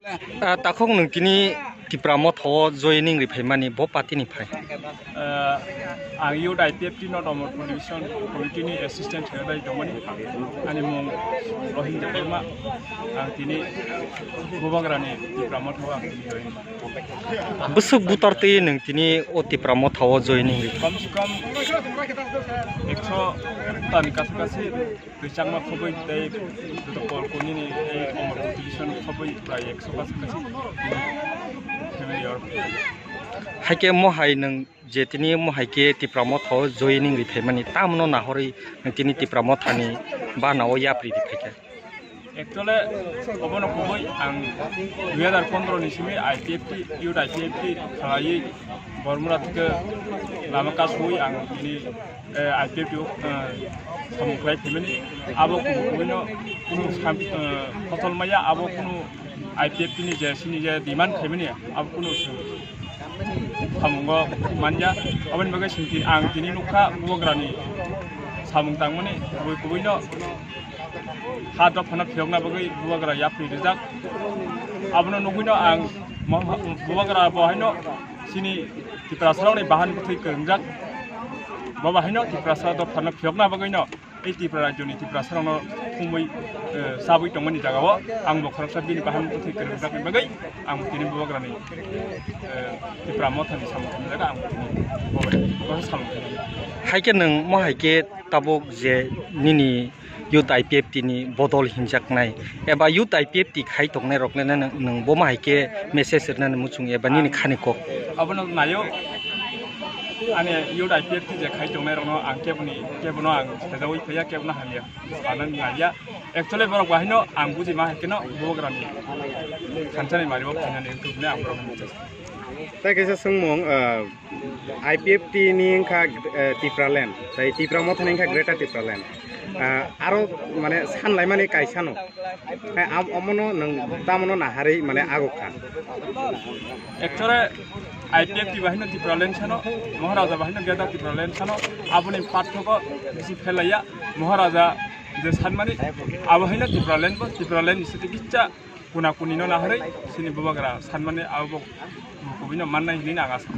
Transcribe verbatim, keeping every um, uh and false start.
Ah, takhuk nwng tini Tipra Motha o joining ri phaimani bo party ni phai? Ah, ang youth I P F T North Omorpur Division Committee ni Assistant Secretary tongmani. Ani mung Rohingya Debbarma. Ang tini Bubagra ni Tipra Motha o ang tini join. Bwswk butar twi nwng tini o Tipra Motha o joining ri? Kom se kom ekso tani kasu kasi. Twi changma khobwi tei joto kol kunini tei Omorpur Division khobwi prai ekso kasu kasi family or. Haikhe mohai nwng je tini mohai khe Tipra Motha o joining ri phaimani, tamno nahorwi nwng tini Tipra Motha ni bana o yapri ri phaikha? Actually, obono kubui ang dui hazar pondro ni simi I P F T, youth I P F T khalaiwi Bormura thike lama kasui ang tini, eh, I P F T o, eh, samung khlai phaimani. Abo kubuino kunu sam-, eh, phosol maya, abo kunu I P F T ni je sini je demand khaimani, abo kunu samungo manya. Aboni bagwi sini ang tini nukha Bubagrani samung tangmani kubui kubuino ha dophano phiyokna bagwi Bubagra yapri rijak. Abono nugwino ang mo-, Bubagra bo haino chini Tiprasarokni bahan bwthwi kwrwngjak. Bo ba haino Tiprasa dophano phiyokna bagwino tei Tripura rajyoni Tiprasarokno thumwi, eh, chabwi tongmani jagao ang bo khoroksa bini bahan bwthwi kwrwngjakni bagwi ang tini Bubagrani, eh, Tipra Mothani samung khaimani jaga ang tini bo bai bo samung khaimani. Haikhe nwng mo haikhe tabuk je nini youth I P F T ni bodol hinjaknai eba youth I P F T khai tongnai rokno nwng, nwng bo ma hai khe message rwnani muchung eba nini khani kok? Abono naio, ani youth I P F T je khai tongnai rokno ang keboni, kebono ang sejaui phaiya, kebono hamya sanani naiya. Actually borok bahino ang buji ma hai kheno Bubagrani khansani mari bo phainani wngthok hinwi ang borokno message. Tai kaisa swngmung, ah, I P F T ni wngkha, eh, Tipraland, tai Tipra Mothani wngkha Greater Tipraland. Ah, aro mane sanlaimani kaisano. Hai am-, omono nwng tamono naharwi mane agukha. Actually, I P F T bahino Tipraland sano, Maharaja bahino Greater Tipraland sano, aboni parthogo bisi phelaiya. Maharaja je sanmani, abo haino Tipraland bo, Tipraland ni siti kicha kuna kuni no naharwi, sini Bubagra sanmani abo bo kubui no mannai hinwi ang asa.